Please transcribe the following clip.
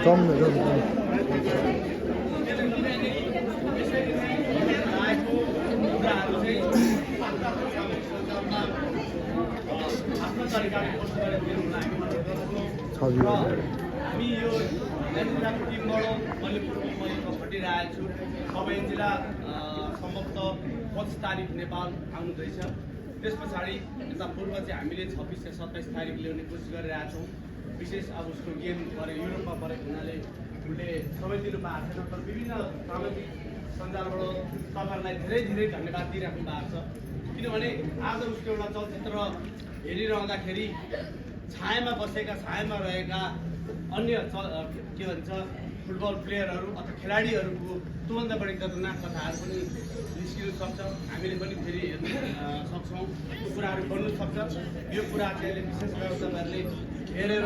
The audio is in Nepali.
कम मेरो हामी यो जिल्लाको टिमबाट मैले खटिरहेको छु। तपाईँ जिल्ला सम्भवतः 25 तारिक नेपाल आउनुहुँदैछ। त्यस पछाडि यता पूर्व चाहिँ हामीले 26 र 27 तारिक ल्याउने कोसिस गरिरहेका छौँ। विशेष अब उसको गेम परेको युरोपमा परेको हुनाले उसले समय दिनु पाएको छैन। तर विभिन्न सामाजिक सञ्जालबाट तपाईँहरूलाई धेरै धेरै धन्यवाद दिइराख्नु भएको छ। किनभने आज उसको एउटा चलचित्र हेरिरहँदाखेरि छायामा बसेका छायामा रहेका अन्य के भन्छ फुटबल प्लेयरहरू अथवा खेलाडीहरूको त्योभन्दा बढी खतरनाक कथाहरू पनि निस्किन सक्छ। हामीले पनि फेरि हेर्न सक्छौँ, त्यो कुराहरू बन्नु सक्छ। यो कुरा चाहिँ विशेष गरेर तपाईँहरूले हेरेर